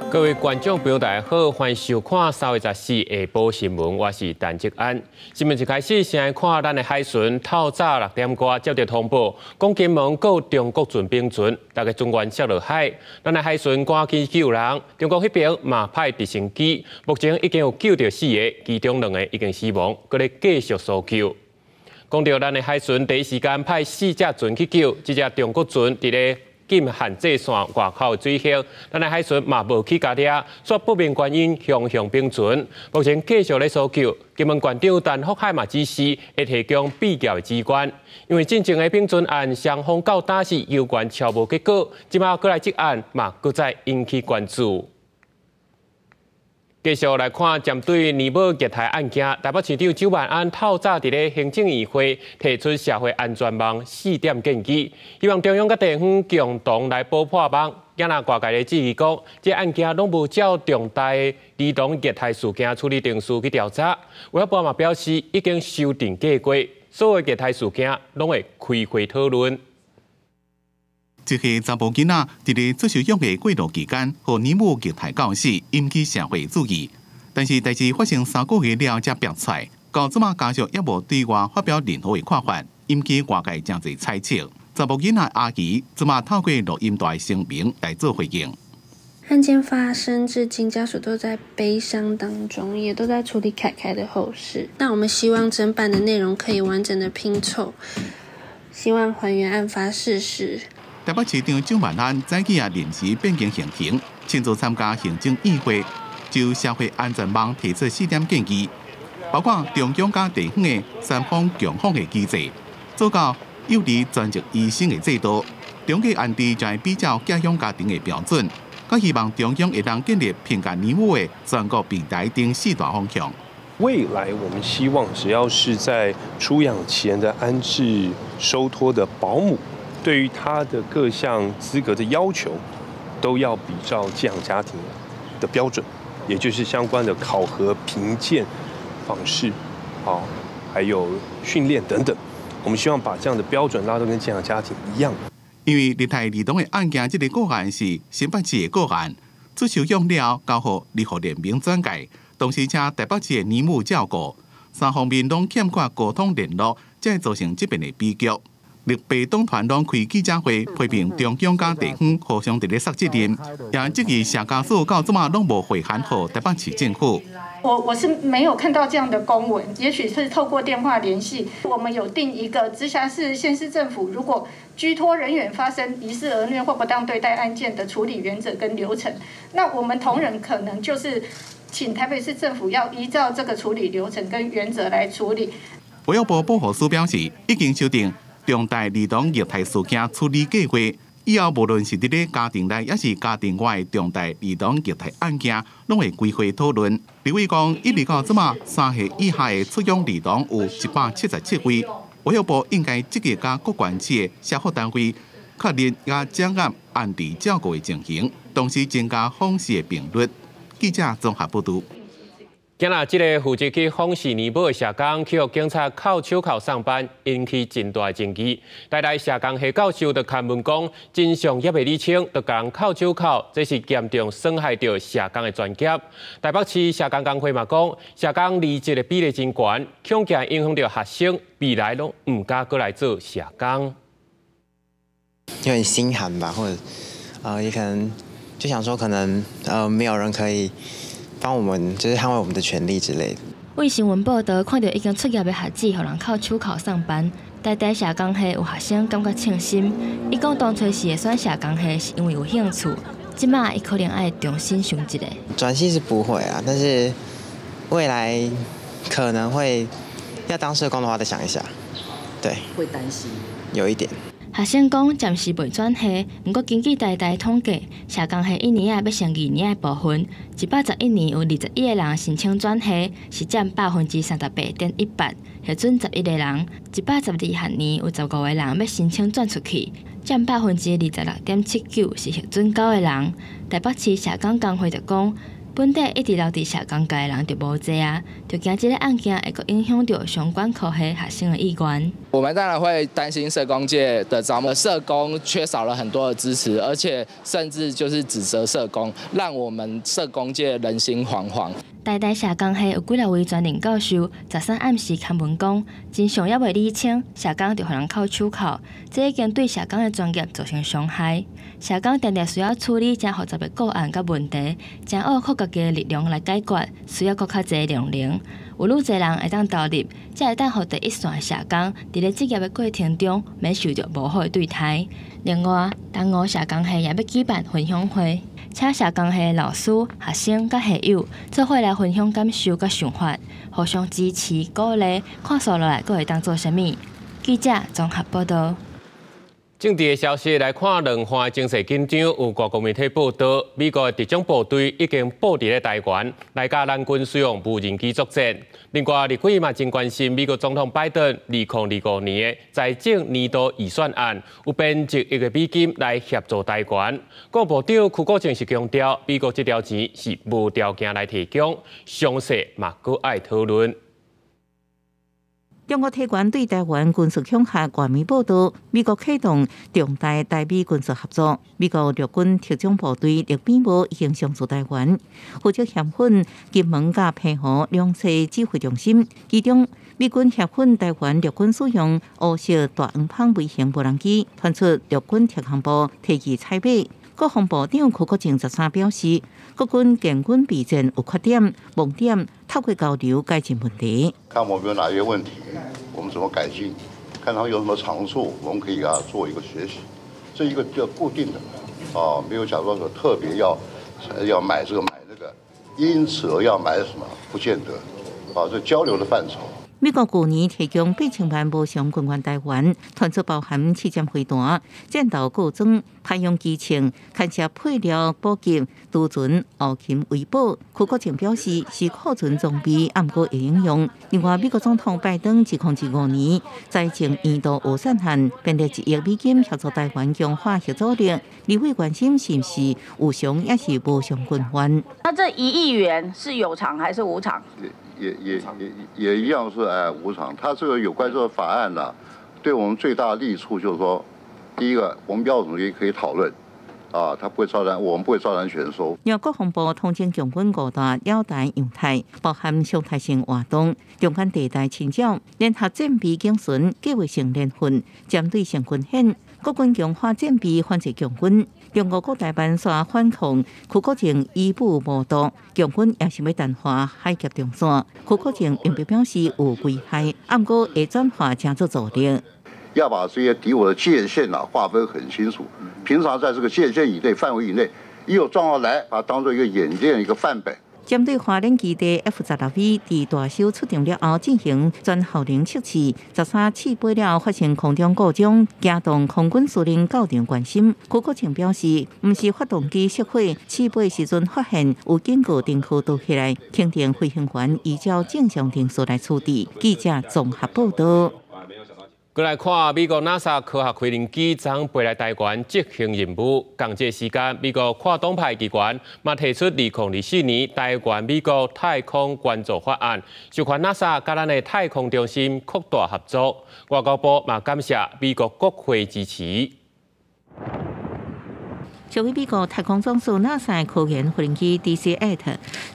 各位觀眾朋友，大家好，歡迎收看3月14下晡新聞，我是陳哲安。新聞一開始，先來看咱的海巡透早6點外接著通報，講金門閣有中國船冰船，逐个船員摔落海。咱的海巡趕緊救人，中國彼邊嘛派直升機，目前已經有救著四个，其中兩个已經死亡，閣咧繼續搜救。講著咱的海巡第一時間派四隻船去救，這隻中國船佇咧禁限制線外口的水域，咱的海巡嘛無去共掠，煞不明原因強行並船。目前繼續咧搜救。金門縣長陳福海嘛指示會提供必要的支援，因為進前的並船案雙方到今是猶原悄無結果，這擺閣來這案嘛，閣再引起關注。繼續來看針對尼母虐待案件，台北市長蔣萬安透早佇咧行政院會提出社會安全網四點建議，希望中央佮地方共同來補破網。今仔外界咧質疑講，這案件攏無照重大兒童虐待事件處理程序去調查。衛福部嘛表示，已經修訂計劃，所有虐待事件攏會開會討論。這個查某囡仔佇咧出收養的過渡期間，予尼母虐待到死，引起社會注意。但是代誌發生3個月了，才爆出來，到這馬家屬猶無對外發表任何的看法，引起外界誠濟猜測。查某囡仔阿姨這馬透過錄音帶聲明來做回應。案件發生至今，家屬都在悲傷當中，也都在處理凱凱的後事。那我們希望整版的內容可以完整的拼湊，希望還原案發事實。台北市長蔣萬安早起也臨時變更行程，親自參加行政院會，就社會安全網提出四點建議，包括中央佮地方的三方共訪的機制，做到幼兒專職醫生的制度，中繼安置就會比照寄養家庭的標準，閣希望中央會當建立評價尼母的全國平台等四大方向。未來我們希望，只要是在出養前的安置收托的保姆，對於他的各項資格的要求，都要比照寄養家庭的標準，也就是相關的考核、評鑑、訪視，好，還有訓練等等。我們希望把這樣的標準拉到跟寄養家庭一樣。因為虐待兒童的案件，這個個案是新北市的個案，出收養了交予兒福聯盟轉介，同時請台北市的尼母照顧，三方面攏欠缺溝通聯絡，才會造成這邊的悲劇。綠白黨團攏開記者會批評中央佮地方互相佇咧捒責任，也質疑社家署到這馬攏無回函予台北市政府。我是沒有看到這樣的公文，也許是透過電話聯繫。我們有定一個直轄市、縣市政府，如果居托人員發生疑似兒虐或不當對待案件的處理原則跟流程，那我們同仁可能就是請台北市政府要依照這個處理流程跟原則來處理。衛福部保護司表示，已經修訂重大兒童虐待事件處理計劃，以後無論是佇咧家庭內，抑是家庭外的重大兒童虐待案件，攏會開會討論。立委講，一直到這馬3歲以下的出養兒童有177位，衛福部應該積極佮各縣市的社福單位確認佮掌握安置照顧的情形，同時增加訪視的頻率。記者綜合報導。今仔這個負責去訪視尼母的社工，去予警察銬手銬送辦，引起真大爭議。台大社工系教授就勘問講，真相猶未理清，就共人銬手銬，這是嚴重損害著社工的專業。台北市社工工會嘛講，社工離職的比例真懸，恐驚影響著學生未來攏毋敢閣來做社工。有點心寒吧，或者，也可能就想說，可能，沒有人可以幫我們，就是捍衛我們的權利之類的。為新聞報道看著已經出業的學子，予人銬手銬送辦。台大社工系有學生感覺慶幸，伊講當初是會選社工系，是因為有興趣。這馬伊可能愛重新想一下。轉系是不會啊，但是未來可能會要當社工的話，再想一下。對。會擔心。有一點。學生講暫時袂轉系，毋過根據台大統計，社工系一年仔欲升二年的部分，111年有21個人申請轉系，是佔38.18%，核准11個人；112學年有15個人欲申請轉出去，佔26.79%，是核准9個人。台北市社工工會就講，本底一直留佇社工界的人就無濟啊，就驚這个案件會閣影響著相關科系學生的意願。我們當然會擔心社工界的招募，社工缺少了很多的支持，而且甚至就是指責社工，讓我們社工界人心惶惶。台大社工系有幾若位專任教授，13暗時刊文講，真相猶未理清，社工就予人銬手銬，這已經對社工的專業造成傷害。社工定定需要處理誠複雜的個案佮問題，誠愛靠家己的力量來解決，需要閣較濟量能。有愈濟人會當投入，才會當予第一線的社工佇咧職業的過程中，免受著無好的對待。另外，東吳社工系也欲舉辦分享會，請社工系的老師、學生佮系友做伙來分享感受佮想法，互相支持鼓勵，看紲落來閣會當做啥物。記者綜合報導。政治的消息來看，兩岸情勢緊張，有外國媒體報道，美國的特種部隊已經布佇咧台灣，來共咱軍使用無人機作戰。另外，立委嘛真關心美國總統拜登2025年的財政年度預算案，有編1億個美金來協助台灣。國防部長邱國正是強調，美國這條錢是無條件來提供，詳細嘛閣愛討論。中國提懸對台灣軍事恐嚇，外媒報道，美國啟動重大台美軍事合作。美國陸軍特種部隊陸兵部已經上駐台灣，負責協訓金門佮澎湖兩處指揮中心。其中，美軍協訓台灣陸軍使用烏色大黃蜂微型無人機，傳出陸軍特防部提議採買。國防部長邱國正13表示，國軍建軍備戰有缺點、盲點，透過交流改進問題。看我們有哪些問題，我們怎麼改進？看他們有什麼長處，我們可以給他做一個學習。這一個叫固定的，啊，沒有講說說特別要買這個買那個，因此而要買什麼，不見得，啊，這交流的範疇。美國舊年提供8000萬無償軍援台灣，傳出包含刺針飛彈、戰鬥購裝、派用機槍、牽涉配料補給、貯存、後勤維保。邱國正表示，是庫存裝備，毋過會應用。另外，美國總統拜登2025年財政年度預算案編列1億美金協助台灣強化核武力。立委關心是毋是有償抑是無償軍援？那這1億元是有償還是無償？也一樣是哎無償。他這個有關這個法案呢，對我們最大的利處就是說，第一個我們要什麼可以討論，啊，他不會照單，我們不會照單全收。國防部統整強軍五大繞台樣態，包含常態性活動、中間地帶清剿、聯合戰備警巡、計劃性聯訓、針對性軍演、國軍強化戰備反制共軍。中國國台辦煞反控邱國正以武謀獨，共軍也是欲淡化海峽中線。邱國正並不表示有危害，毋過會轉化成做助力。要把這些敵我的界限啊劃分很清楚，平常在這個界限以內範圍以內，一有狀況來，把它當做一個演練一個範本。針對花蓮基地 F-16V 佇大修出場了後進行全效能測試，13試飛了後發生空中故障，驚動空軍司令到場關心。邱國正表示，毋是發動機熄火，試飛時陣發現有警告燈號倒起來，肯定飛行員依照正常程序來處置。記者綜合報道。過來看美國 NASA 科學飛行機昨飛來台灣執行任務，仝這時間，美國跨黨派議員嘛提出2024年台灣美國太空援助法案，授權 NASA 佮咱的太空中心擴大合作。外交部嘛感謝美國國會支持。作為美國太空總署 NASA 科研飛行機 DC-8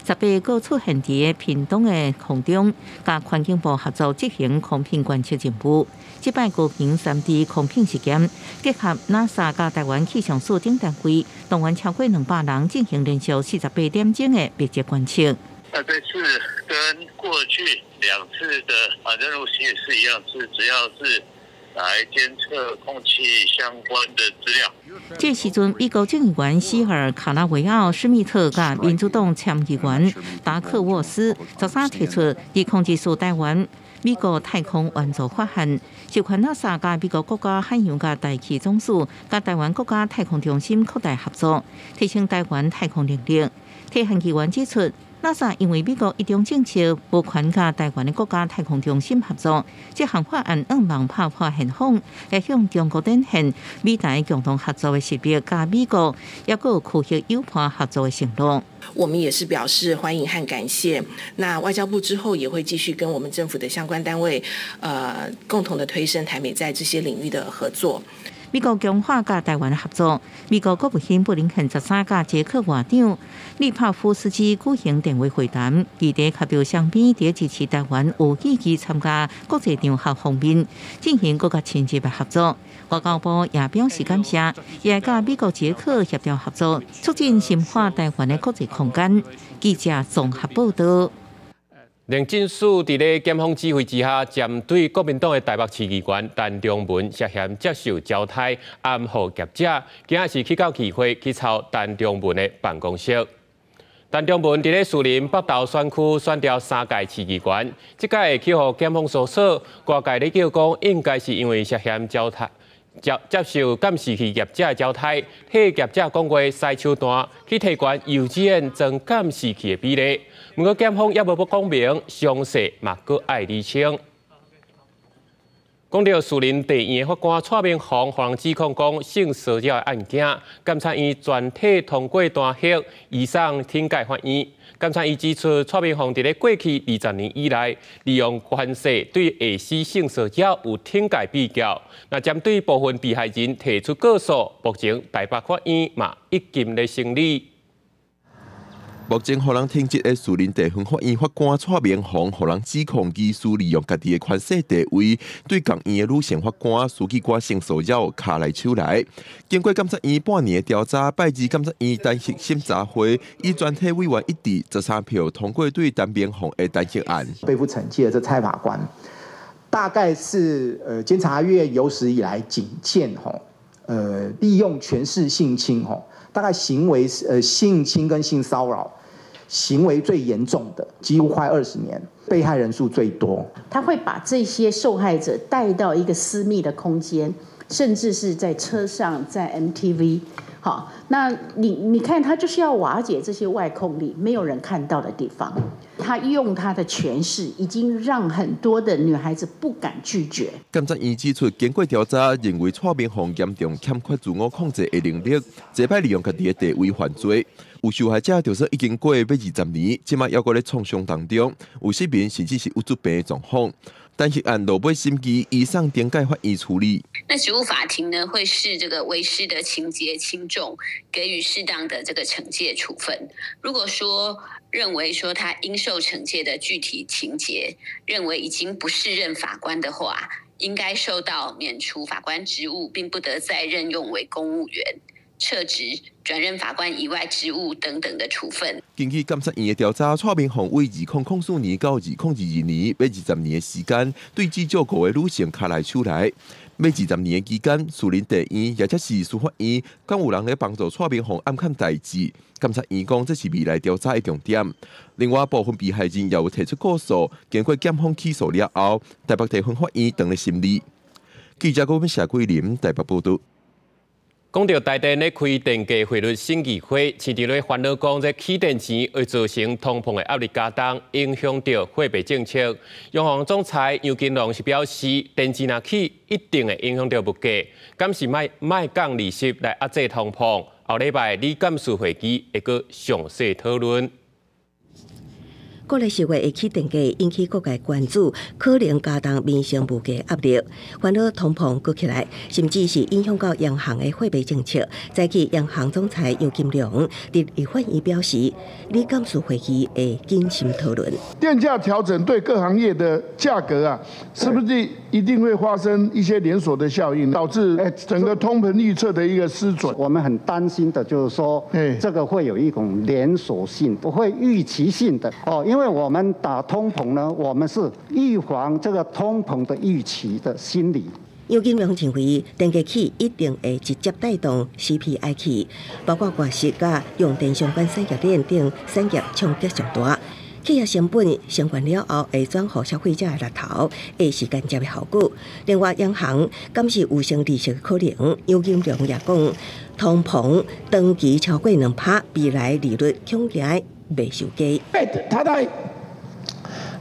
18號出現佇屏東的空中，佮環境部合作執行空品觀測任務。這擺高頻3D 空品實驗，結合 NASA 佮台灣氣象署等單位，動員超過200人進行連續48點鐘的密集觀測。那這次跟過去兩次的啊任務其實是一樣，是主要是來監測空氣相關的資料。這時陣，美國眾議員希爾卡拉維奧史密特佮民主黨參議員達克沃斯13提出，2024台灣美國太空援助法案，授權 NASA 佮美國國家海洋佮大氣總署佮台灣國家太空中心擴大合作，提升台灣太空能力。提案議員指出， NASA 因為美國一中政策無權佮台灣的國家太空中心合作，這項法案向望拍破現況，會向中國展現美台共同合作的實力，佮美國抑閣有區域友伴合作的承諾。我們也是表示歡迎和感謝。那外交部之後也會繼續跟我們政府的相關單位，共同的推升台美在這些領域的合作。美國強化佮台灣合作。美國國務卿布林肯13佮捷克外長利帕夫斯基舉行電話會談，議題較表雙邊佇支持台灣有意義參加國際場合方面進行閣較深入的合作。外交部也表示感謝，也佮美國捷克協調合作，促進深化台灣的國際空間。記者綜合報道。廉政署佇咧檢方指揮之下，針對國民黨的台北市議員陳長文涉嫌接受招刣掩護業者，今仔是去到議會去抄陳長文的辦公室。陳長文佇咧士林北投選區選著三屆市議員，這擺會去予檢方搜索，外界咧叫講應該是因為涉嫌招刣。接受監視器業者的招刣，替業者講話使手段去提懸幼稚園裝監視器的比例。毋過檢方猶無講明，詳細嘛閣愛釐清。講到士林地院的法官蔡明鳳，予人指控講性騷擾的案件，檢察院全體通過彈劾，移送懲戒法院。檢察院指出，蔡明鳳佇咧過去20年以來，利用權勢對下屬性騷擾有懲戒比較。那針對部分被害人提出告訴，目前台北法院嘛已經咧審理。目前，予人停職的士林地方法院法官蔡明鳳，予人指控疑似利用家己的權勢地位，對仝院的女性法官、書記官性騷擾，跤來手來。經過檢察院半年的調查，拜二檢察院彈劾審查會以全體委員一致13票通過對陳明鳳的彈劾案。背負懲戒的這蔡法官，大概是監察院有史以來僅見吼，利用權勢性侵吼，大概行為性侵跟性騷擾。行為最嚴重的，幾乎快20年，被害人數最多。他會把這些受害者帶到一個私密的空間，甚至是在車上，在 MTV。好，那你看，他就是要瓦解這些外控力，沒有人看到的地方。他用他的權勢，已經讓很多的女孩子不敢拒絕。檢察院指出，經過調查，認為蔡明鳳嚴重欠缺自我控制的能力，這擺利用家己的地位犯罪。有受害者就說已經過欲20年，這擺猶閣咧創傷當中，有失眠甚至是鬱卒病的狀況。但是按落尾審議，移送懲戒法院處理。那職務法庭呢，會視這個違失的情節輕重，給予適當的這個懲戒處分。如果說認為說他應受懲戒的具體情節，認為已經不適任法官的話，應該受到免除法官職務，並不得再任用為公務員、撤職、轉任法官以外職務等等的處分。根據檢察院的調查，蔡明鳳為2004年到2022年，欲20年的時間，對至少五個女性跤來手來。欲20年的期間，士林地院抑者是司法院，敢有人咧幫助蔡明鳳暗崁代誌？檢察院講這是未來調查的重點。另外，部分被害人也有提出告訴，經過檢方起訴了後，台北地方法院正咧審理。記者郭謝桂林台北報道。講到台電咧開電價匯率審議會，市場咧煩惱講，這起電錢會造成通膨的壓力加重，影響著貨幣政策。央行總裁楊金龍是表示，電錢若起，一定會影響著物價，敢是莫莫降利息來壓制通膨。後禮拜理監事會議會閣詳細討論。國內十月會起電價引起各界關注，可能加重民生物價壓力，煩惱通膨閣起來，甚至是影響到央行的貨幣政策。早起央行總裁楊金龍佇立法院表示，理監事會議會謹慎討論。電價調整對各行業的價格啊，是不是一定會發生一些連鎖的效應，導致整個通膨預測的一個失準？我們很擔心的就是說，這個會有一種連鎖性，不會預期性的哦，因為我們打通膨呢，我們是預防這個通膨的預期的心理。楊金龍認為，電價起一定會直接帶動 CPI 起，包括外食佮用電相關產業鏈等產業衝擊上大。企業成本升懸了後，會轉予消費者的額頭，會是間接的效果。另外，央行敢是有升利息的可能。楊金龍也講，通膨長期超過2%，未來利率恐驚袂受低。它在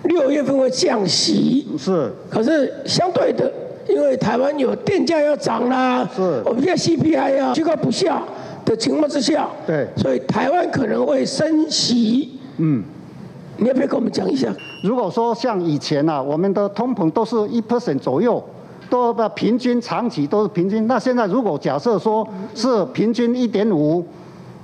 6月份會降息，是，可是相對的，因為台灣有電價要漲啦，是，我們現在 CPI 啊居高不下的情況之下，所以台灣可能會升息。你要不要跟我們講一下？如果說像以前啊，我們的通膨都是1% 左右，都平均長期都是平均。那現在如果假設說是平均1.5，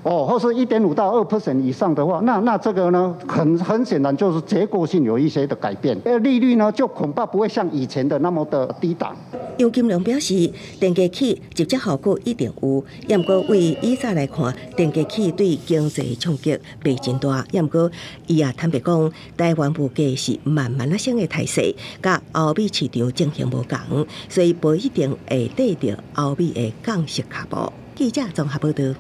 哦，或是1.5到2% 以上的話，那這個呢，很顯然就是結構性有一些的改變，利率呢就恐怕不會像以前的那麼的低檔。楊金龍表示，電價起直接效果一定有，毋過對以早來看，電價起對經濟衝擊袂真大。毋過伊也坦白講，台灣物價是慢慢仔升的態勢，佮歐美市場情形無仝，所以無一定會綴著歐美的降息跤步。記者綜合報導。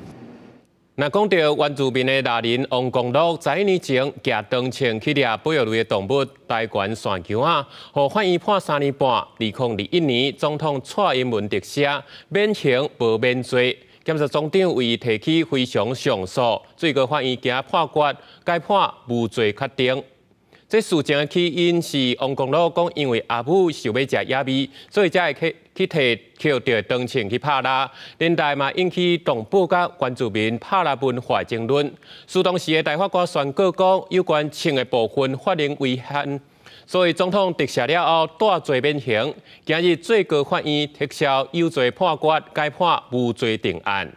若講著原住民的獵人王光樂，11年前舉長槍去掠保育類的動物台懸山羌仔，予法院判3年半。2021年，總統蔡英文特赦，免刑無免罪。檢察總長為伊提起非常上訴，最高法院今判決改判無罪確定。這事情的起因是王光樂講，因為阿母想欲食野味，所以才會去提抾著長槍去拍獵，連帶嘛引起動保佮原住民拍獵文化爭論。事當時的大法官宣告講，有關槍的部分法令違憲，所以總統特赦了後，帶罪免刑。今日最高法院撤銷有罪判決，改判無罪定案。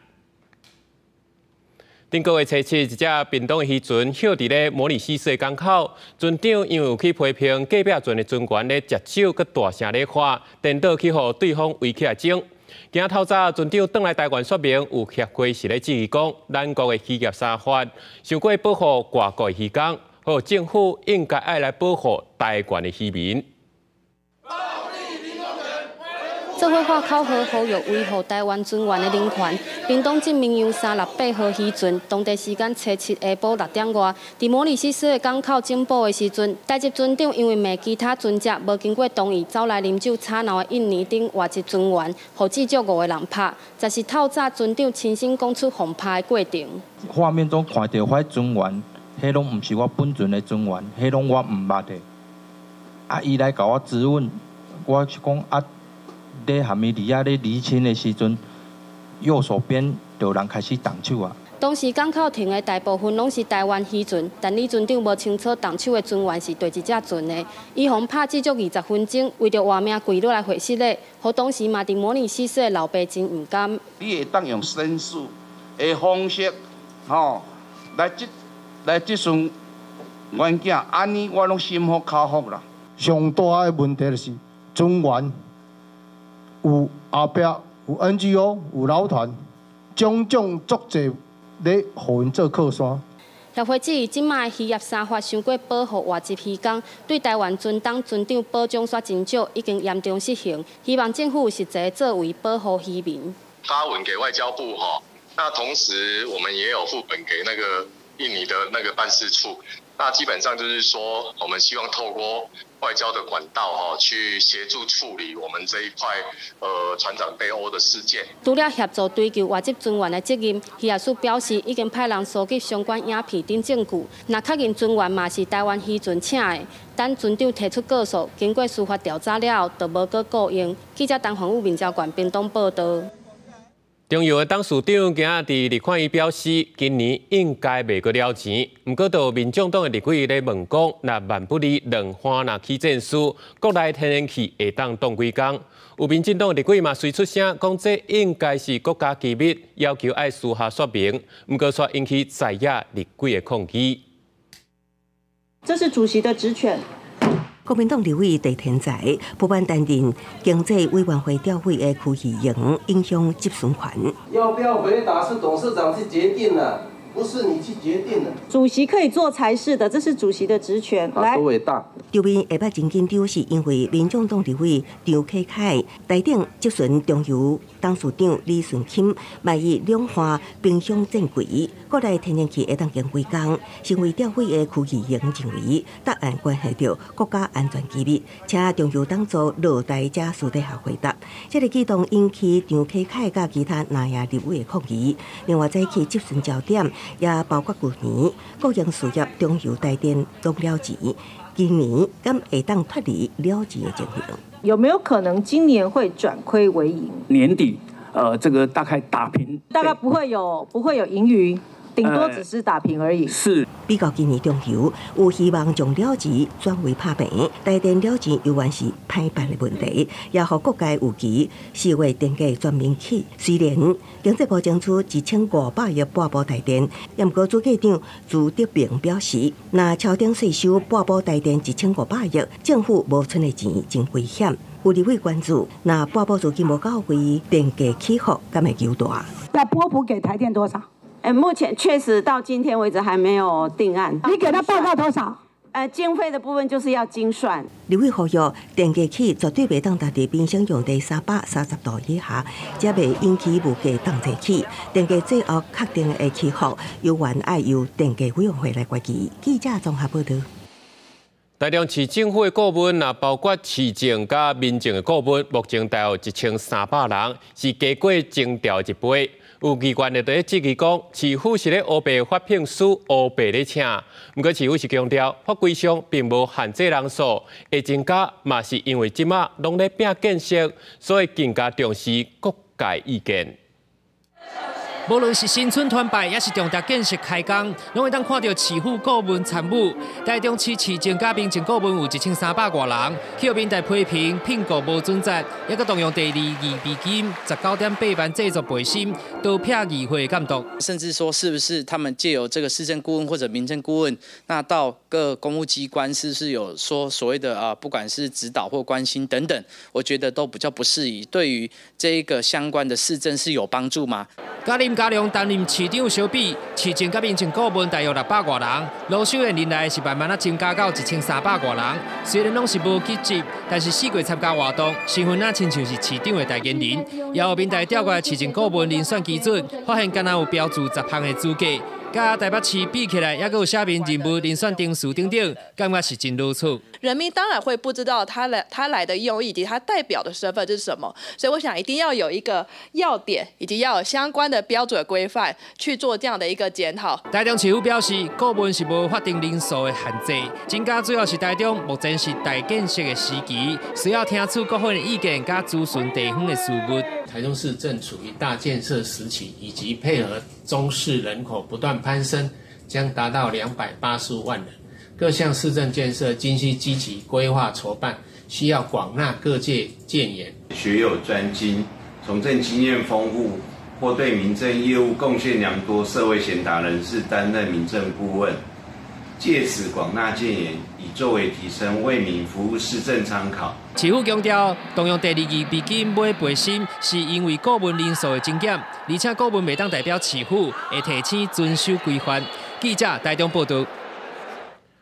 頂個月初七，一隻屏東的漁船歇佇咧摩里西斯的港口，船長因為有去批評隔壁船的船員咧食酒閣大聲咧喊，顛倒去予對方圍起來爭。今透早，船長轉來台灣說明，有協會是咧質疑講，咱國的漁業三法傷過保護外國的漁工，予政府應該愛來保護台灣的漁民。做伙喊口號，呼籲維護台灣船員的人權。屏東鎮明洋38號漁船，當地時間初七下晡6點外，佇摩里西斯的港口整補的時陣，台籍船長因為罵其他船隻無經過同意走來啉酒吵鬧的印尼等外籍船員，予至少5個人拍。這是透早船長親身講出予拍的過程。畫面中看著彼船員，彼攏毋是我本船的船員，彼攏我毋捌的。啊，伊來共我質問，我是講啊。咧含伊佇遐咧釐清的時陣，右手邊就有人開始動手啊。當時港口停的大部分攏是台灣漁船，但李船長無清楚動手的船員是佗一隻船的。伊予拍至少20分鐘，為著活命跪落來回失禮，予當時嘛佇模擬死的老爸真毋甘。你會當用申訴的方式，吼，來質詢阮囝，按呢我攏心服口服啦。上大的問題就是船員有後壁有 NGO 有老團，種種足濟咧予𪜶做靠山。協會質疑這擺漁業三法傷過保護外籍漁工，對台灣船東船長保障煞真少，已經嚴重失衡。希望政府有實際作為保護漁民。發文給外交部哈，那同時我們也有副本給那個印尼的那個辦事處。那基本上就是說，我們希望透過外交的管道哈，去協助處理我們這一塊船長被毆的事件。除了協助追究外籍船員的責任，漁業署表示已經派人搜集相關影片等證據。若確認船員嘛是台灣漁船請的，等船長提出告訴，經過司法調查了後，就無閣雇用。記者陳宏宇、民交縣屏東報導。中油的董事長今仔佇立法院表示，今年應該袂閣了錢。毋過，就民眾黨的立委咧問講，若萬不利兩岸若起戰事，國內天然氣會當擋幾工？有民進黨的立委嘛隨出聲講，這應該是國家機密，要求愛私下說明。毋過，卻引起在野立委的抗議。這是主席的職權。國民黨立委鄭天才不滿擔任經濟委員會調委的區議員，影響質詢權。要不要回答是董事長去決定的，不是你去決定的。主席可以做裁示的，這是主席的職權。來，多偉大！場面下擺真緊張，是因為民眾黨立委張啟楷台頂質詢中油董事長李順欽，萬一兩岸冰箱戰軌，國內天然氣會當經幾工？身為調委的區議員認為，答案關係著國家安全機密，請中油董座落台才私底下回答。這个舉動引起張啟楷佮其他藍營立委的抗議。另外，早起質詢焦點也包括舊年國營事業中油台電攏了錢，今年敢會當脫離了錢的情形？有沒有可能今年會轉虧為盈？年底，這個大概打平，大概不會有盈餘，頂多只是打平而已。是。比較今年中油有希望將了錢轉為拍平，台電了錢猶原是歹辦的問題，也予各界預期4月電價全面起。雖然經濟部爭取1500億撥補台電，毋過主計長朱德明表示，若超頂稅收撥補台電1500億，政府無賰的錢真危險。有立委關注，若撥補資金無到位，電價起伏敢會糾大？要撥補給台電多少？目前確實到今天為止還沒有定案。你給他報告多少？經費的部分就是要精算。立委呼籲電價起絕對袂當達佇民生用地330度以下，才袂引起物價同齊起。電價最後確定的起伏，猶原愛由電價委員會來決議。記者綜合報導。台中市政府的顧問，若包括市政佮民政的顧問，目前大約1300人，是加過徵調一倍。有議員就佇咧質疑講，市府是咧烏白發聘書，烏白咧請。毋過市府是強調，法規上並無限制人數，會增加嘛是因為這馬攏咧拼建設，所以更加重視各界意見。無論是新春團拜，抑是重大建設開工，攏會當看著市府顧問參與。台中市市政佮民政顧問有1300外人，去民代批評聘僱無準則，抑閣動用第二預備金19.8萬製作背心，刀劈議會監督。甚至說，是不是他們借由這個市政顧問或者民政顧問，那到各公務機關，是不是有說所謂的啊，不管是指導或關心等等，我覺得都比較不適宜。對於這一個相關的市政是有幫助嗎？佮林佳龍擔任市長相比，市政佮民政顧問大約600外人，盧秀燕任內是慢慢仔增加到1300外人。雖然攏是無給職，但是四月參加活動，身份仔親像是市長的代言人。也予民代調過來市政顧問遴選基準，發現敢若有標註10項的資格，佮台北市比起來，猶閣有寫明人物遴選程序等等，感覺是真囉嗦。人民當然會不知道他來的用意以及他代表的身份是什麼，所以我想一定要有一個要點，以及要有相關的標準規範去做這樣的一個檢討。台中市府表示，顧問是無法定人數的限制，增加主要是台中目前是大建設的時期，需要聽取各方的意見，佮諮詢地方的事務。台中市正處於大建設時期，以及配合中市人口不斷攀升，將達到285萬人。各項市政建設均需積極規劃籌辦，需要廣納各界建言。學有專精、從政經驗豐富或對民政業務貢獻良多社會賢達人士擔任民政顧問，借此廣納建言，以作為提升為民服務市政參考。市府強調，動用第二預備金買背心，是因為顧問人數的增減，而且顧問袂當代表市府，會提醒遵守規範。記者台中報導。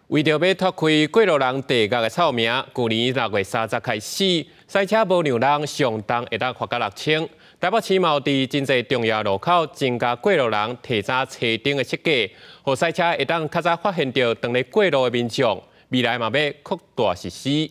為著欲脫開過路人地獄的臭名，舊年6月30開始，駛車無讓人上重會當罰到6000。台北市嘛有佇真濟重要路口增加過路人提早車燈的設計，予駛車會當較早發現著當咧過路的民眾，未來嘛欲擴大實施。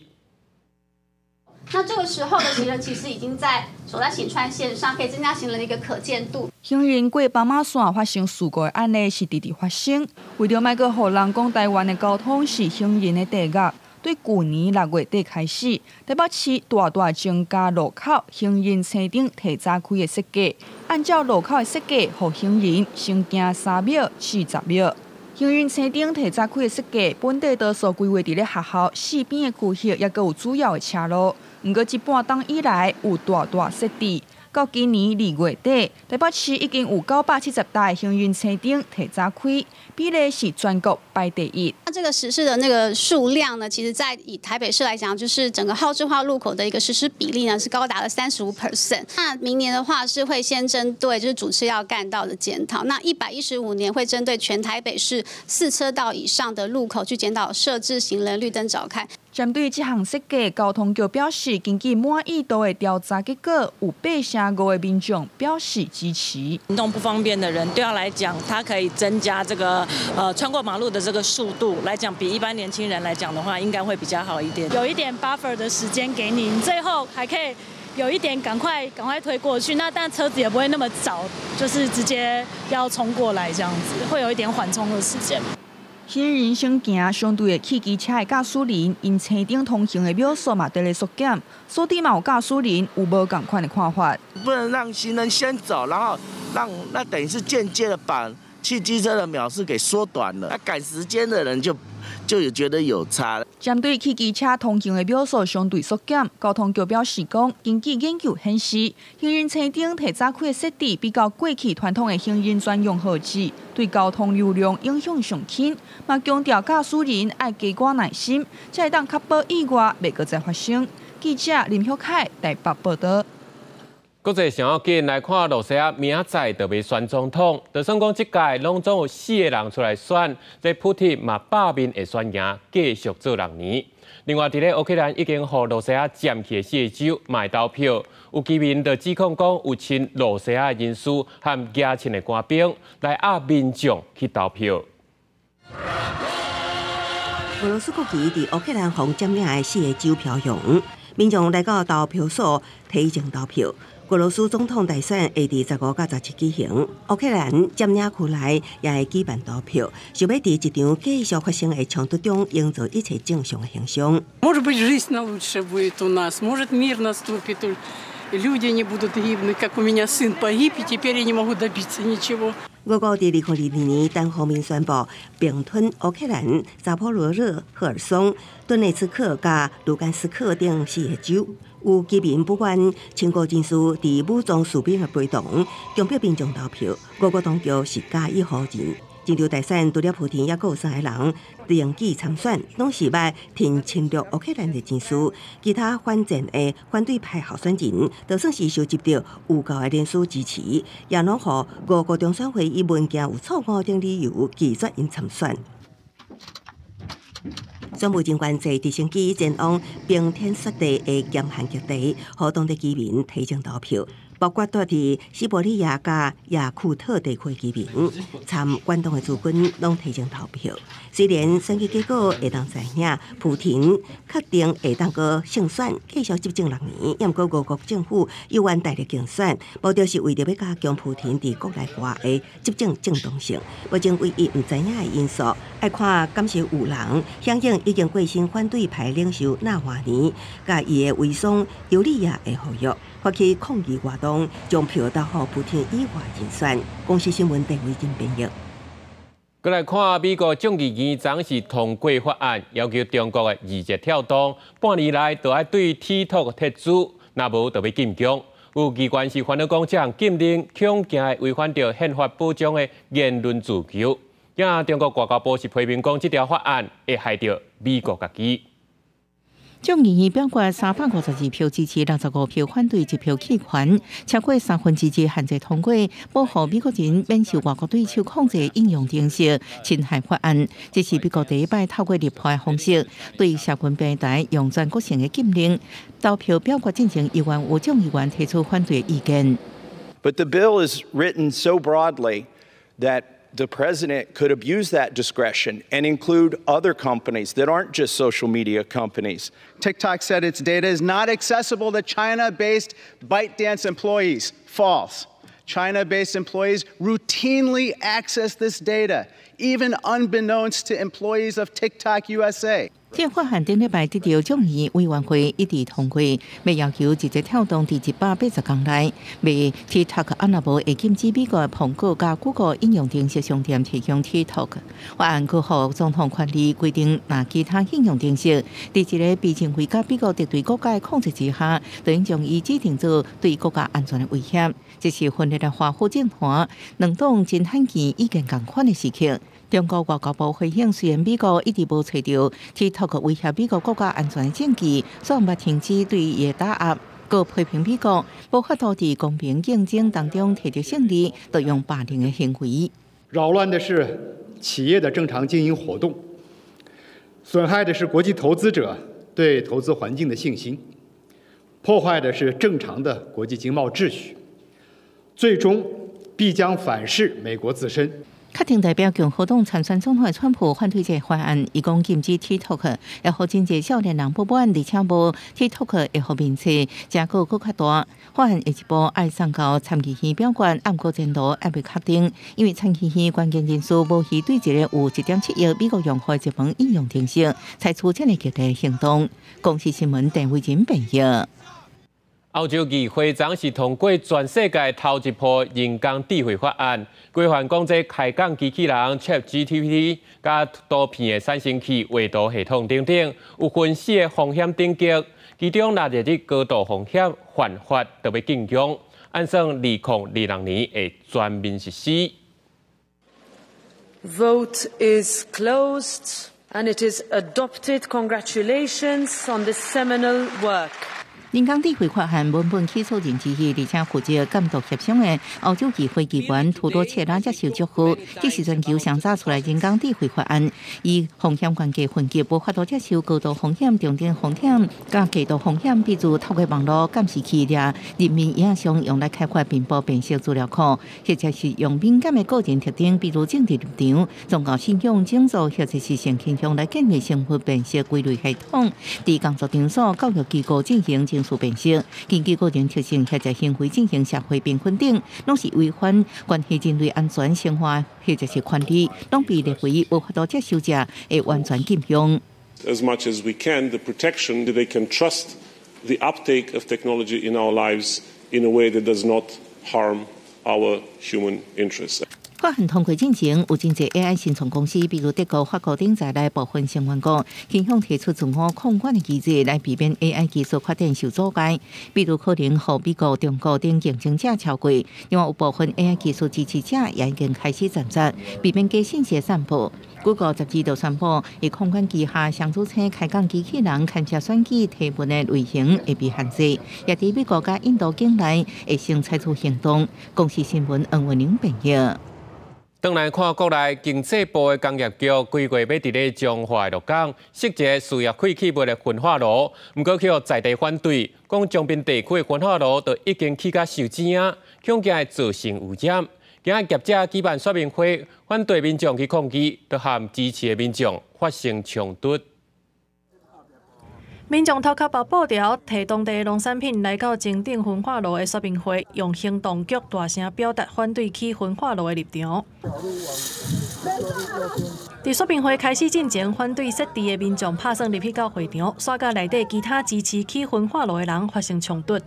那這個時候的行人其實已經在走在行穿線上，可以增加行人的一個可見度。行人過斑馬線發生事故的案例是直直發生。為著莫閣予人講台灣的交通是行人的地獄，對舊年6月底開始，台北市大大增加路口行人青燈提早開的設計，按照路口的設計，予行人先行3秒40秒。行人青燈提早開的設計，本底多數規劃佇咧學校四邊的區域，抑閣有主要的車路。毋過這半冬以來，有大大設置。到今年2月底，台北市已經有970台行人青燈提早開，比例是全國排第一。那這個實施的那個數量呢，其實，在以台北市來講，就是整個號誌化路口的一個實施比例呢，是高達了35%。那明年的話，是會先針對就是主次要幹道的檢討。那115年會針對全台北市4車道以上的路口去檢討設置行人綠燈早開。針對這項設計，交通局表示，根據滿意度的調查結果，有85%的民眾表示支持。行動不方便的人，對他來講，他可以增加這個穿過馬路的這個速度來講，比一般年輕人來講的話，應該會比較好一點。有一點 buffer 的時間給你，你最後還可以有一點趕快趕快推過去，那但車子也不會那麼早，就是直接要衝過來這樣子，會有一點緩衝的時間。行人先行，相對的汽機車的駕駛人，𪜶青燈通行的秒數嘛，佇咧縮減，所以嘛有駕駛人有無仝款的看法。不能讓行人先走，然後讓那等於是間接的把汽機車的秒數給縮短了。那趕時間的人就有覺得有差。針對汽機車通行的秒數相對縮減，交通局表示講，根據研究顯示，行人青燈提早開的設置比較過去傳統的行人專用號誌，對交通流量影響上輕。嘛強調駕駛人愛加寡耐心，才會當確保意外袂閣再發生。記者林旭凱台北報道。國際上要緊來看，羅西亞明仔載就欲選總統，就算講這屆攏總有四個人出來選，這普丁嘛罷面會選贏，繼續做六年。另外，佇咧烏克蘭已經予羅西亞佔去的四個州嘛投票，有居民就指控講有親羅西亞人士和牙親的官兵來壓民眾去投票。俄羅斯國旗佇烏克蘭予佔領的四個州飄揚，民眾來到投票所提前投票。俄羅斯總統大選會佇15佮17舉行，烏克蘭佔領區內也會舉辦投票，想欲佇這場繼續發生的衝突中營造一切正常的形象。 Может быть, жизнь лучше будет у нас, может, мир наступит, люди не будут гибнуть, как у меня сын погиб, и теперь я не могу добиться ничего. 俄國佇2022年單方面宣布併吞烏克蘭、扎波羅熱、赫爾松、頓涅茨克佮盧甘斯克等四個州。有居民不滿親俄人士佇武裝士兵的陪同，強迫民眾投票。俄國當局是加以否認。這場大選除了普丁，猶閣有三個人登記參選，攏是捌挺侵略烏克蘭的人士。其他反戰的反對派候選人，就算是收集著有夠的人數支持，也攏予俄國中選會以文件有錯誤等理由拒絕𪜶參選。選務人員坐直升機前往冰天雪地的嚴寒極地，予當地居民提前投票。包括住佇西伯利亞佮雅庫特地區的居民，參關東的駐軍攏提前投票。雖然選舉結果會當知影，普丁確定會當閣勝選，繼續執政六年。毋過俄國政府猶原大力競選，目的是為著欲加強普丁佇國內外的執政正當性。目前唯一毋知影的因素，愛看敢是有人響應已經過身反對派領袖納瓦尼，佮伊的遺孀尤利亞的呼籲，發起抗議活動，將票投予普丁以外人選。公視新聞鄧偉珍編譯。閣來看美國眾議院昨是通過法案，要求中國的字節跳動半年內就愛對 TikTok 撤資，若無就欲禁供。有機關是煩惱講，這項禁令恐驚會違反著憲法保障的言論自由。也中國外交部是批評講，這條法案會害著美國家己。眾議院表決352票支持，65票反對，1票棄權，超過2/3限制通過，保護美國人免受外國對手控制應用程式侵害法案。這是美國第一擺透過立法的方式對社群平台用全國性的禁令。投票表決進程，猶原有眾議員提出反對意見。 But the bill is written so broadly that the president could abuse that discretion and include other companies that aren't just social media companies. TikTok said its data is not accessible to China based ByteDance employees. False. China based employees routinely access this data, even unbeknownst to employees of TikTok USA. 這法案頂禮拜得著眾議院委員會一致通過，欲要求字節跳動佇180天內，欲 TikTok 啊若無會禁止美國蘋果佮谷歌應用程式商店提供 TikTok。法案閣予總統權力規定，若其他應用程式佇一個被認為佮美國敵對國家的控制之下，就應將伊指定做對國家安全的威脅。這是分裂的華府政團兩黨真罕見意見仝款的時刻。中國外交部回應，雖然美國一直無揣著 TikTok 威脅美國國家安全的證據，煞毋捌停止對伊的打壓，閣批評美國無法度佇公平競爭當中取得勝利，就用霸凌的行為。擾亂的是企業的正常經營活動，損害的是國際投資者對投資環境的信心，破壞的是正常的國際經貿秩序，最終必將反噬美國自身。確定代表共和黨參選總統的川普反對這个法案，伊講禁止 TikTok，會予真濟少年人不滿，而且無 TikTok 會予面冊成果閣較大。法案下一步愛送到參議院表決，毋過前途猶未確定，因為參議院關鍵人士無意對一個有1.7億美國用戶的熱門應用程式採取這麼激烈行動。公視新聞鄧慧仁編譯。歐洲議會昨是通過全世界頭一部人工智慧法案，規範講這開講機器人 ChatGPT 佮圖片的產生器、畫圖系統等等，有分四个風險等級，其中若列入高度風險，犯法就欲禁用，按算2026年會全面實施。 Vote is closed and it is adopted. Congratulations on this seminal work. 人工智慧法案文本起草人之一，而且負責監督協商的歐洲議會議員圖多切拉接受祝賀。這是全球上早出來人工智慧法案，以風險懸低分級，無法度接受高度風險、中等風險、佮低度風險，比如透過網路監視器掠人面影像用來開發面部辨識資料庫，或者是用敏感的個人特徵，比如政治立場、宗教信仰、種族或者是性傾向來建立身份辨識歸類系統，佇工作場所、教育機構進行人數辨識，根據個人特性或者行為進行社會評分等，攏是違反關係人類安全生活或者是權利，攏被列為無法度接受者會完全禁用。 As much as we can, the protection that they can trust the uptake of technology in our lives in a way that does not harm our human interests. 法案通過進前，有真濟 AI 新創公司，比如德國、法國等在內部分成員國，傾向提出自我控管的機制，來避免 AI 技術發展受阻礙。比如可能予美國、中國等競爭者超過。另外，有部分 AI 技術支持者也已經開始站出，避免假信息散布。Google 12就宣布，伊控管旗下雙主車開講機器人參加選舉提問的類型會被限制，也佇美國佮印度境內會先採取行動。公視新聞黃文玲編譯。轉來看國內經濟部的工業局，規劃欲佇咧彰化的鹿港設一个事業廢棄物的焚化爐，毋過去予在地反對，講彰濱地區的焚化爐都已經起甲傷錢啊，恐驚會造成污染。今仔業者舉辦說明會，反對民眾去抗議，都和支持的民眾發生衝突。民眾頭殼綁布條，提當地農產品來到前鎮焚化爐的說明會，用行動劇大聲表達反對起焚化爐的立場。佇說明會開始進前，反對設置的民眾拍算入去到會場，煞佮內底其他支持起焚化爐的人發生衝突。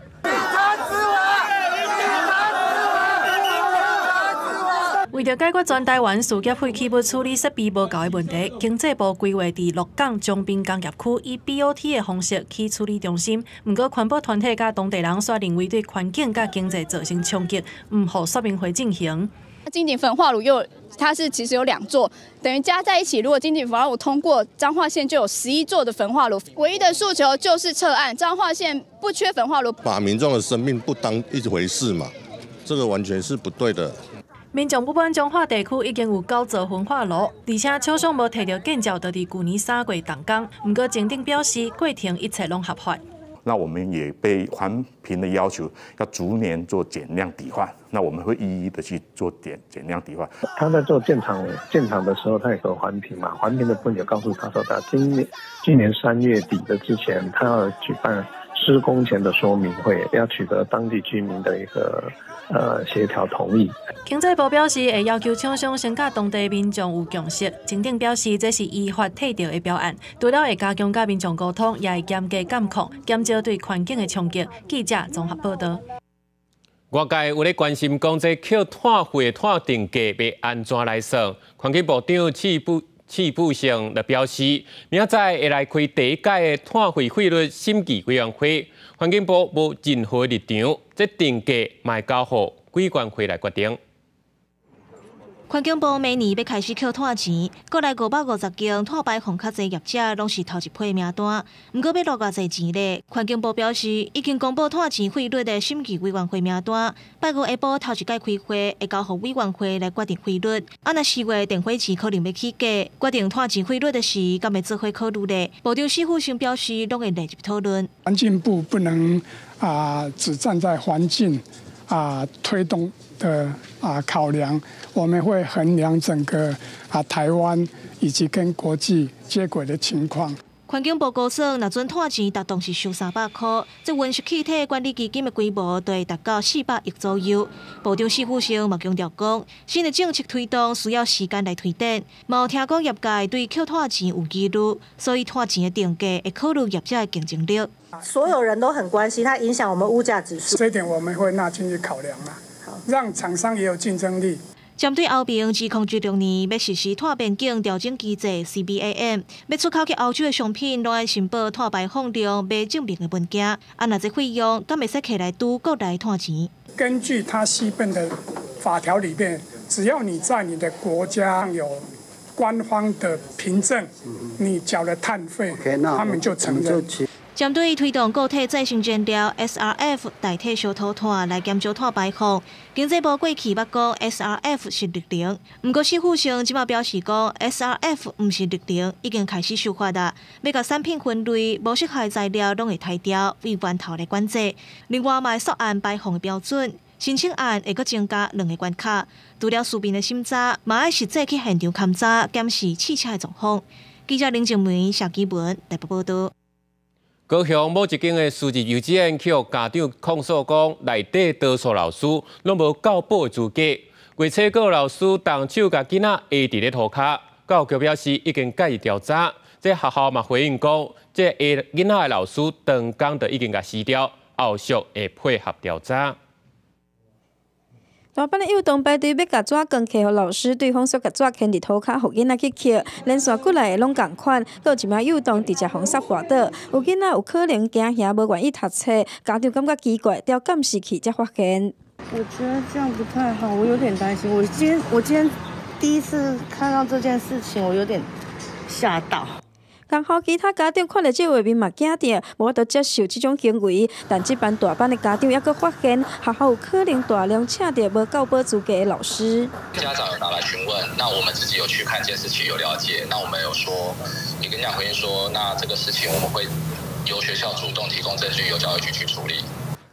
為著解決全台灣事業廢棄物處理設備無夠的問題，經濟部規劃佇鹿港彰濱工業區以 BOT 的方式起處理中心。毋過環保團體佮當地人煞認為對環境佮經濟造成衝擊，毋予說明會進行。金井焚化爐又它是其實有兩座，等於加在一起，如果金井焚化爐通過，彰化縣就有11座的焚化爐。唯一的訴求就是撤案，彰化縣不缺焚化爐。把民眾的生命不當一回事嘛，這個完全是不對的。民眾不滿彰化地區已經有九座焚化爐，而且廠商無提著建照，就佇舊年3月動工。毋過前頂表示過程一切攏合法。那我們也被環評的要求要逐年做減量抵換，那我們會一一的去做減量抵換。他在做建廠的時候，他有個環評嘛，環評的部分就告訴他說，他今年3月底的之前，他要舉辦施工前的說明會，要取得當地居民的一個協調同意。經濟部表示會要求廠商先佮當地民眾有共識。前頂表示這是依法提著的標案，除了會加強佮民眾溝通，也會嚴格監控，減少對環境的衝擊。記者綜合報導。外界有咧關心講，這扣碳費的碳定價欲按怎來算？環境部長池富盛就表示，明仔載會來開第一屆的碳費費率審議委員會，環境部無任何立場，這定價嘛會交予規管會來決定。環境部明年欲開始扣碳錢，國內550間碳排放較濟業者，攏是頭一批名單。毋過欲落偌濟錢咧？環境部表示，已經公布碳錢費率的審議委員會名單，拜五下晡頭一擺開會，會交予委員會來決定費率。啊，若4月電火錢可能欲起價，決定碳錢費率的時，敢會做伙考慮咧？部長史富生表示，攏會列入討論。環境部不能只站在環境推動的考量，我們會衡量整個台灣以及跟國際接軌的情況。環境部估算，若準碳錢逐噸是收300箍，這溫室氣體管理基金的規模就會達到400億左右。部長史富生嘛強調講，新的政策推動需要時間來推展，嘛有聽講業界對扣碳錢有疑慮，所以碳錢的定價會考慮業者的競爭力。所有人都很關心，它影響我們物價指數。這一點我們會納進去考量啦，讓廠商也有競爭力。針對歐盟2016年欲實施碳邊境調整機制 （CBAM），欲出口去歐洲的商品，攏愛申報碳排放量未證明的文件。啊，若這費用，敢會使摕來拄國內碳錢？根據它 CBAM 的法條裡面，只要你在你的國家有官方的憑證，你繳了碳費，他們就承認。針對推動固體再生燃料 SRF 代替燒塗炭來減少碳排放，經濟部過去捌講 SRF 是綠能，毋過史富生這馬表示講 SRF 毋是綠能，已經開始修法啦，欲共產品分類，無適合材料攏會汰掉，為源頭來管制。另外嘛會溯按排放的標準，申請案會閣增加兩个關卡，除了書面的審查，嘛愛實際去現場勘查檢視試車的狀況。記者林靜梅、謝基文台北報導。高雄某一間的私立幼稚園去予家長控訴講，內底多數老師攏無教保的資格，月初閣有老師動手共囡仔壓佇咧塗跤，教育局表示已經介入調查，這學校嘛回應講，這壓囡仔的老師當工就已經共辭掉，後續會配合調查。大班的幼童排隊欲共紙卷摕予老師，對方煞共紙牽佇塗跤，予囡仔去抾，連續幾來個攏仝款，閣有一名幼童直接予捒跋倒，有囡仔有可能驚嚇，無願意讀冊，家長感覺奇怪，調監視器才發現。我覺得這樣不太好，我有點擔心。我今天第一次看到這件事情，我有點嚇到。仝好其他家長看著這畫面嘛驚著，無法度接受這種行為。但這班大班的家長猶閣發現，學校有可能大量請著無教保資格的老師。家長有打來詢問，那我們自己有去看監視器，有了解。那我們有說，也跟家長回應說，那這個事情我們會由學校主動提供證據，由教育局去處理。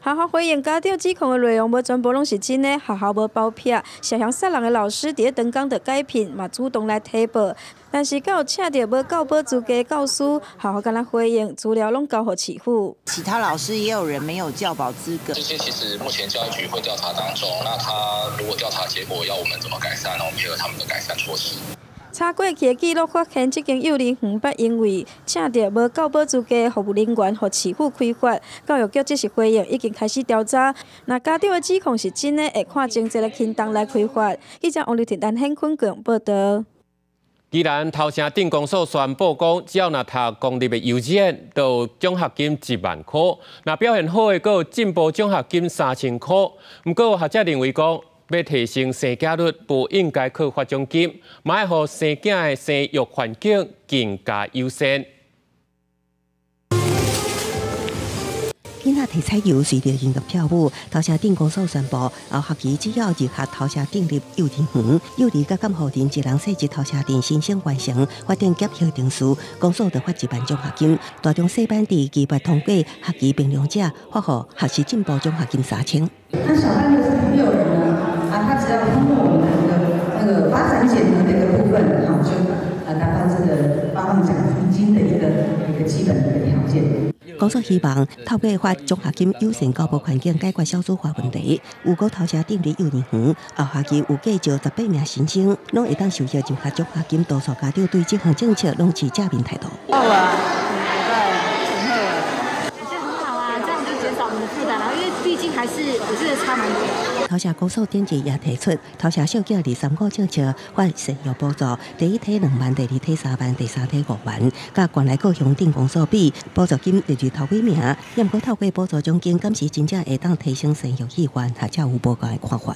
學校回應家長指控的內容無全部攏是真的，學校無包庇，涉嫌殺人的老師佇咧當工就解聘，嘛主動來提報。但是閣有請著無教保資格的教師，學校敢若回應資料攏交予市府。其他老師也有人沒有教保資格。這些其實目前教育局會調查當中，那他如果調查結果要我們怎麼改善，我們配合他們的改善措施。查過去的記錄發現，這間幼兒園捌因為請著無教保資格的服務人員，予市府開罰。教育局這時回應，已經開始調查。若家長的指控是真的，會看情節的輕重來開罰。記者王麗婷、陳顯坤報導。宜蘭頭城鎮公所宣布講，只要若讀公立的幼稚園，就有獎學金1萬箍；若表現好的，閣有進步獎學金3000箍。毋過有學者認為講，欲提升生囝率，無應該靠發獎金，嘛愛予生囝的生育環境更加友善。囡仔提彩油隨著音樂跳舞，頭城鎮公所宣布，後學期只要入學頭城鎮立幼兒園、幼兒佮監護人一人細佇頭城鎮申請完成法定檢核程序，公所就發1萬獎學金。大中細班佇期末通過學期評量者，發予學習進步獎學金3000。那小班的6人呢？啊，他只要通過我們的那個發展檢核的一個部分，好，就達到這個發放獎金的一個基本的一個條件。公所希望透過發獎學金，友善教育環境，解決少子化問題。如果頭城鎮立幼兒園後學期有計招18名新生，攏會當受惠入學獎學金。多數家長對這項政策攏持正面態度。好啊，對，很好啊，我覺得很好啊，這樣就減少我們的負擔啦，因為畢竟還是我覺得差蠻多。頭城公所頂日也提出，頭城小囝2、3、5政策發生育補助，第一梯2萬，第二梯3萬，第三梯5萬，佮原來各鄉鎮公所比，補助金列入頭幾名。也毋過透過補助獎金，敢是真正會當提升生育意願，學者有無仝的看法。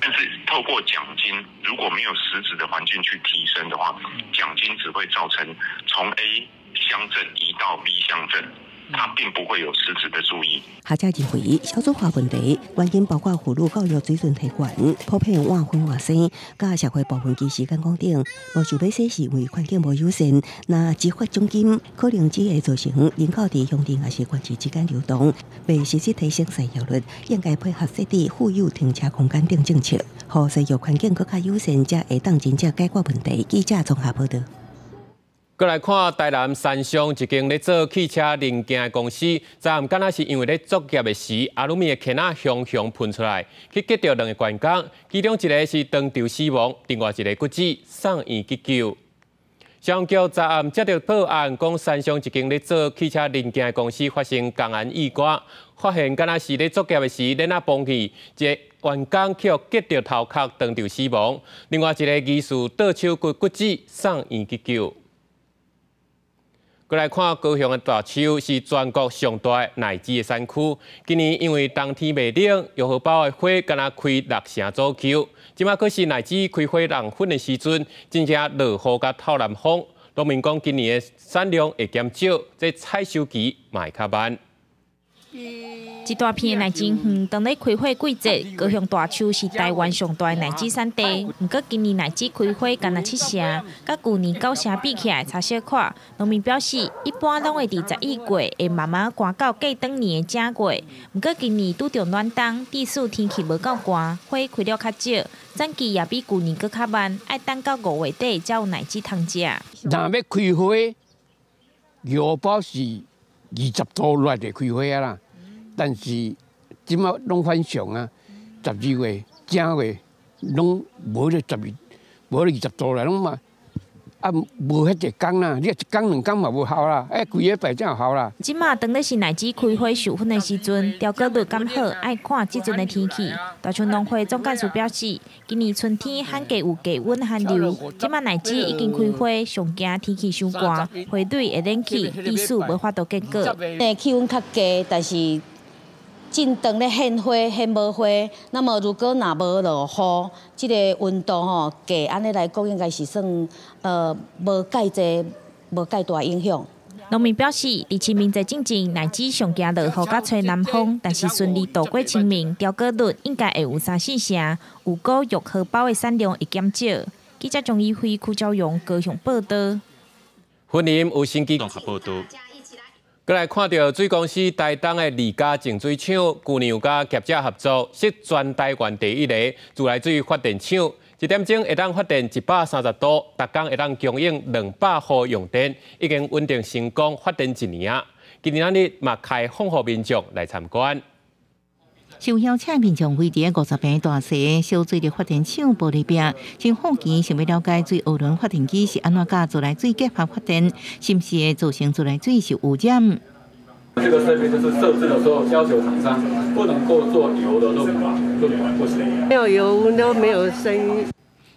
但是透過獎金，如如果沒有實質的環境去提升的話，獎金只會造成從 A 鄉鎮移到 B 鄉鎮，它並不會有實質的注意。學者認為，少子化問題原因包括婦女教育水準提懸、普遍晚婚晚生、佮社會部分其時間講等，無想欲洗是因為環境無友善。若支發獎金，可能只會造成人口佇鄉鎮抑是縣市之間流動，袂實質提升生育率。應該配合設置婦幼停車空間等政策，予生育環境閣較友善，才會當真正解決問題。記者綜合報導。閣來看台南山上一間咧做汽車零件的公司，昨暗敢若是因為咧作業的時，阿魯米的鉛仔雄雄噴出來，去擊著兩个員工，其中一个是當場死亡，另外一个骨折送院急救。消防局昨暗接著報案，講山上一間咧做汽車零件的公司發生工安意外，發現敢若是咧作業的時，鏈仔崩去，一个員工去予擊著頭殼，當場死亡，另外一个疑似倒手骨骨折，送院急救。閣來看高雄的大樹是全國上大的奶子的產區。今年因為冬天袂冷，玉荷包的花敢若開六成左右。這馬閣是奶子開花弄粉的時陣，真正落雨佮透南風。農民講今年的產量會減少，這採收期嘛會較慢。一大片的奶子園，當咧開花季節，高雄大樹是台灣上大的奶子產地。毋過今年奶子開花干焦七成，佮舊年九成比起來差小可。農民表示，一般攏會佇11月會慢慢乾到過轉年的正月。毋過今年拄著暖冬，致使天氣無夠寒，花開了較少，產期也比舊年閣較慢，愛等到5月底才有奶子通食。若欲開花，玉包是20度內就開花啊啦。但是這馬攏反常啊！12月、正月攏無咧12，無咧20度啦，攏嘛啊無遐濟工啦，你一工兩工嘛無效啦，哎，規禮拜才有效啦。這馬當咧是奶子開花授粉的時陣，調果率敢好，愛看這陣的天氣。大樹農會總幹事表示，今年春天罕見有低溫寒流，這馬奶子已經開花，上驚天氣傷寒，花蕊會冷去，致使無法度結果。氣溫較低，但是正當咧現花、現無花，那麼如果若無落雨，這个溫度吼低，按呢來講應該是算無蓋濟、無蓋大影響。農民表示，佇清明節進前，奶子上驚落雨佮吹南風，但是順利度過清明，調果率應該會有3、4成，有果玉荷包的產量會減少。記者張怡輝、柯昭榮高雄報導。雲林有新機報導。閣來看著水公司台東的李家淨水廠，舊年有佮業者合作，設全台灣第一個自來水發電廠，一點鐘會當發電130度，逐工會當供應200戶用電，已經穩定成功發電一年啊！今年仔日嘛開放予民眾來參觀。受邀請民眾圍佇50坪大細小水力發電廠玻璃壁，真好奇想欲了解水渦輪發電機是按怎佮自來水結合發電，是毋是會造成自來水受污染？這個設備就是設置的時候要求廠商不能夠做油的潤滑，潤滑不行。沒有油都沒有聲音。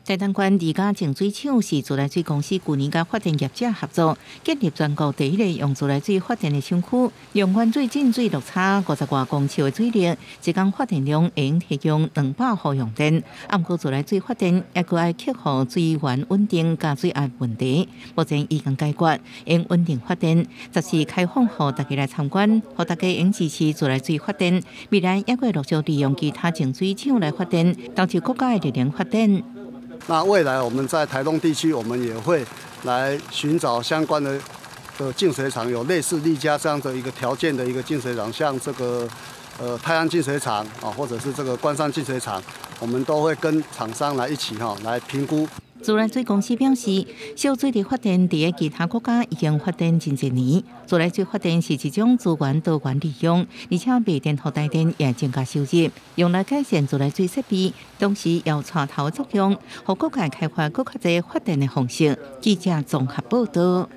台東縣李家淨水廠是自來水公司舊年佮發電業者合作，建立全國第一個用自來水發電的廠區，用原水進水落差50外公尺的水力，一工發電量會用提供200戶用電。毋過自來水發電猶閣愛克服水源穩定佮水壓問題，目前已經解決，會穩定發電。十四開放予大家來參觀，予大家用支持自來水發電。未來猶閣會陸續利用其他淨水廠來發電，導致國家的熱能發電。那未來我們在台東地區，我們也會來尋找相關的淨水廠，有類似利嘉這樣的一個條件的一個淨水廠，像這個泰安淨水廠啊，或者是這個關山淨水廠，我們都會跟廠商來一起哈來評估。自來水公司表示，小水力發電佇个其他國家已經發展真濟年。自來水發電是一種資源多元利用，而且賣電予台電也增加收入，用來改善自來水設備，同時也有帶頭作用，予國家開發閣較濟發電的方式。記者綜合報導。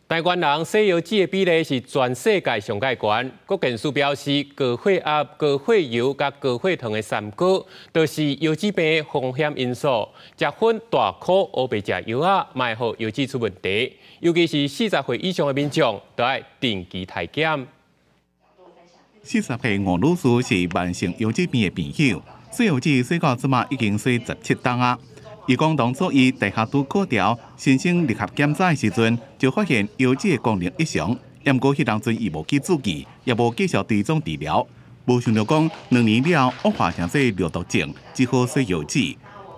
台灣人洗腰子的比例是全世界上蓋懸。國健署表示，高血壓、高血油佮高血糖的三高，都是腰子病的風險因素。食薰、大箍、烏白食藥仔，嘛會予腰子出問題。尤其是40歲以上的民眾，都愛定期體檢。40歲吳女士是慢性腰子病的病友，洗腰子洗到這馬已經洗17冬啊！伊講當初伊大學拄考著申請入學檢查的時陣，就發現腰子的功能異常。毋過彼當陣伊無去注意，也無繼續追蹤治療。無想著講2年了後惡化成做尿毒症，只好洗腰子。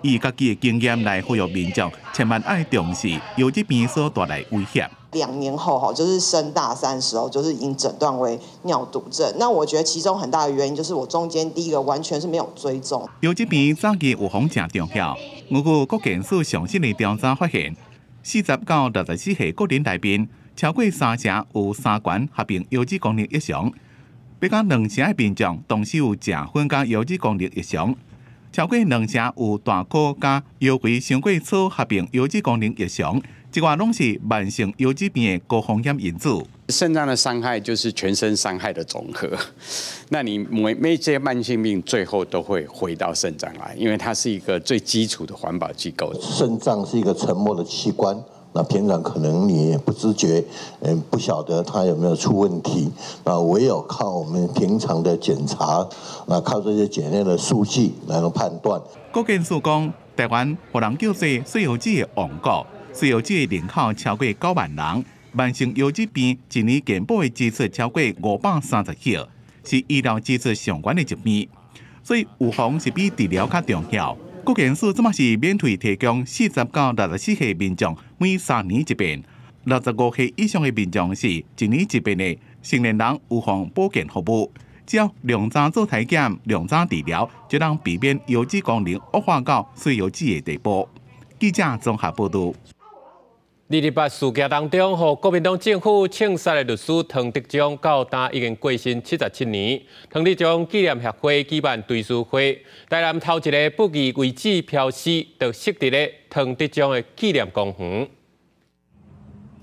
以家己的經驗來呼籲民眾，千萬愛重視腰子病所帶來危險。 2年後，哈，就是升大三時候，就是已經診斷為尿毒症。那我覺得其中很大的原因就是我中間第一個完全是沒有追蹤。腰子病早期預防誠重要。根據國健署上新的調查發現，40到64歲國人內面，超過三成有三高合併腰子功能異常，欲加兩成的民眾同時有食薰佮腰子功能異常，超過兩成有大箍佮腰圍傷過粗合併腰子功能異常。這寡攏是慢性腰子病的高風險因子。腎臟的傷害就是全身傷害的總和。那你每這些慢性病最後都會回到腎臟來，因為它是一個最基礎的環保機構。腎臟是一個沉默的器官，那平常可能你也不知覺，不曉得它有沒有出問題。啊，唯有靠我們平常的檢查，那靠這些檢驗的數據來能判斷。國健署講，台灣予人叫做洗腰子的王國。洗腰子的人口超過9萬人，慢性腰子病一年健保的支出超過530億，是醫療支出上懸的疾病。所以預防是比治療較重要。國健署這馬是免費提供40到64歲民眾每3年一遍，65歲以上的民眾是一年一遍的成年人預防保健服務。只要量早做體檢、量早治療，就能避免腰子功能惡化到洗腰子的地步。記者綜合報導。228事件當中，予國民黨政府槍殺的律師湯德章，到今已經過身77年。湯德章紀念協會舉辦追思會，台南頭一个不義遺志標識，就設佇咧湯德章的紀念公園。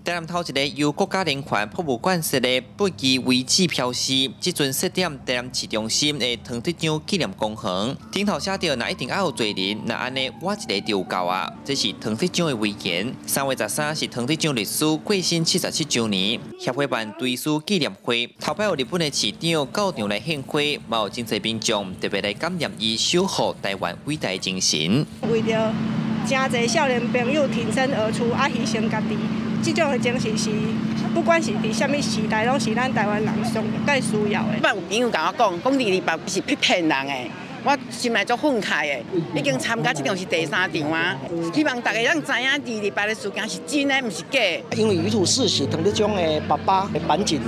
台南頭一个由國家人權博物館設的不義遺志標識，這陣設佇台南市中心的湯德章紀念公園。頂頭寫著：若一定愛有罪人，若按呢我一个就有夠啊！這是湯德章的遺言。3月13是湯德章律師過身77週年，協會辦追思紀念會，頭擺有日本的市長到場來獻花，嘛有真濟民眾特別來感念伊守護台灣偉大精神。為著誠濟少年朋友挺身而出，啊犧牲家己。這種的精神是，不管是佇啥物時代，攏是咱台灣人上蓋需要的。我有朋友共我講，講228是騙人的，我心內足憤慨的。已經參加這場是第三場啊，希望大家攏知影228的事件是真的，毋是假的。因為魚土是湯德章的爸爸板井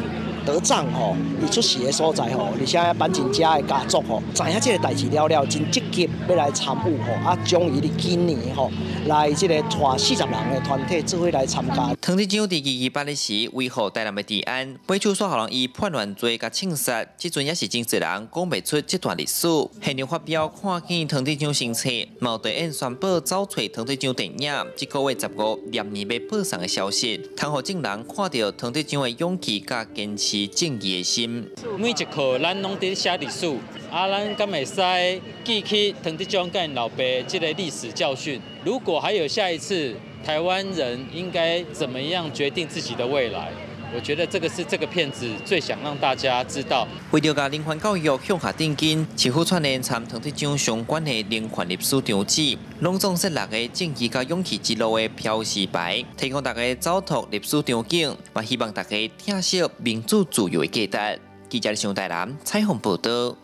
德藏吼，伊出世的所在吼，而且板井家的家族吼，知影這个代誌了了，真積極欲來參與吼，啊，將伊佇今年吼來這个帶40人的團體做伙來參加。湯德章佇228的時維護台南的治安，尾手煞予人以叛亂罪共槍殺，這陣也是真濟人講袂出這段歷史。現場發表看見湯德章身冊，嘛有導演宣布走揣湯德章電影，這个月15連年欲播送的消息，通予眾人看著湯德章的勇氣佮堅持正義的心。每一課咱攏佇寫歷史，啊，咱敢會使記起湯德章佮𪜶老爸這個歷史教訓？如果還有下一次，台灣人應該怎麼樣決定自己的未來？我覺得這個是這個片子最想讓大家知道。為著共人權教育向下進軍，市府串聯參湯德章相關的人權歷史場景，攏總設六个正義佮勇氣之路的標示牌，提供大家走透歷史場景，嘛希望大家疼惜民主自由的價值。記者上台南採訪報導。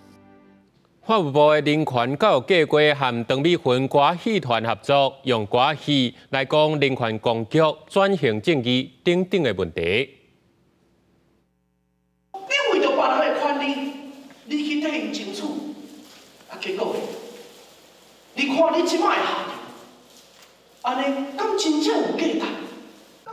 法務部的人權教育計畫和唐美雲歌戲團合作，用歌戲來講人權當局轉型正義等等的問題。你為著別人的權利，你去替𪜶爭取，啊，結果你看你這擺的下場，按呢敢真正有價值？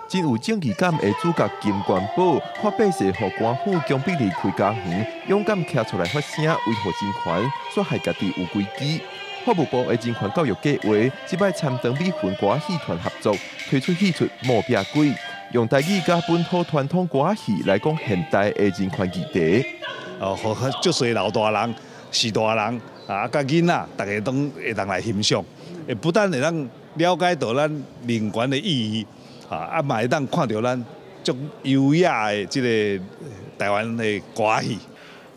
真有正義感的主角金元寶，發誓予官府強迫離開家園，勇敢徛出來發聲，維護人權，煞害家己有危機。法務部的人權教育計畫，這擺參唐美雲歌戲團合作，推出戲出《無壁鬼》，用台語佮本土傳統歌戲來講現代的人權議題。哦，予足濟老大人、序大人啊，佮囡仔，逐家攏會當來欣賞，會不但會當了解到咱人權的意義。啊，嘛會當看著咱足優雅的這个台灣的歌戲。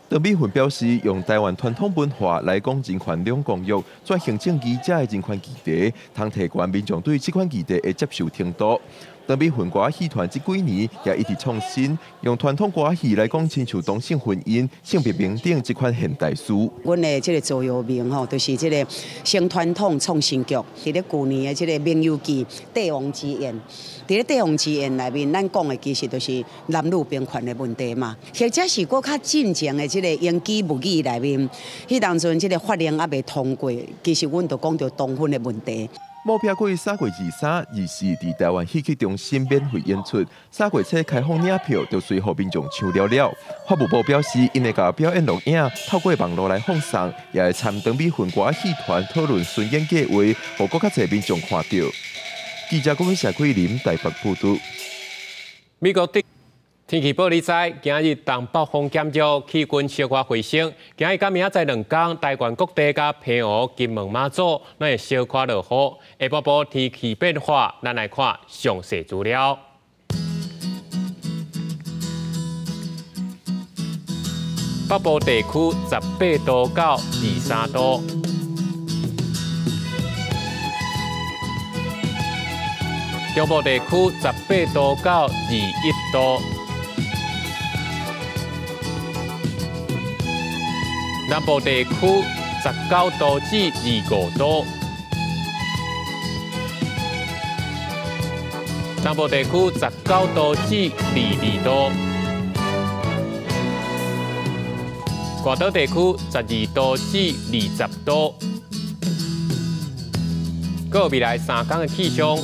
唐陳美雲表示，用台灣傳統文化來講人權兩公約，轉行政議這个人權議題，通提懸民眾對這款議題的接受程度。陳美雲歌仔戲團這幾年也一直創新，用傳統歌仔戲來講，親像同性婚姻、性別平等這款現代事。阮的這个座右銘吼，就是這个先傳統創新局。佇咧舊年的這个明幽記帝王之宴，佇咧帝王之宴內面，咱講的其實就是男女平權的問題嘛。或者是閣較進前的這个英姬物語內面，彼當陣這个法令猶未通過，其實阮就講著同婚的問題。某票過3月23、24佇台灣戲曲中心免費演出，3月初開放領票，就隨予民眾搶了了。法務部表示，𪜶會共表演錄影，透過網路來放送，也會參陳美雲歌仔戲團討論巡演計劃，予閣較濟民眾看著。記者郭社桂林台北報導。美國的天氣報你知，今日東北風減弱，氣溫小可回升。今日佮明仔載兩工，台灣各地佮澎湖、金門、馬祖，攏會小可落雨。下晡晡天氣變化，咱來看詳細資料。北部地區18度到23度，中部地區18度到21度。南部地區19度至25度，東部地區19度至22度，外島地區12度至20度。閣有未來3天的氣象。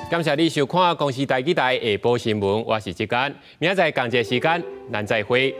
感謝你收看公視台語台下晡新聞，我是志剛，明仔載仝一个時間，咱再會。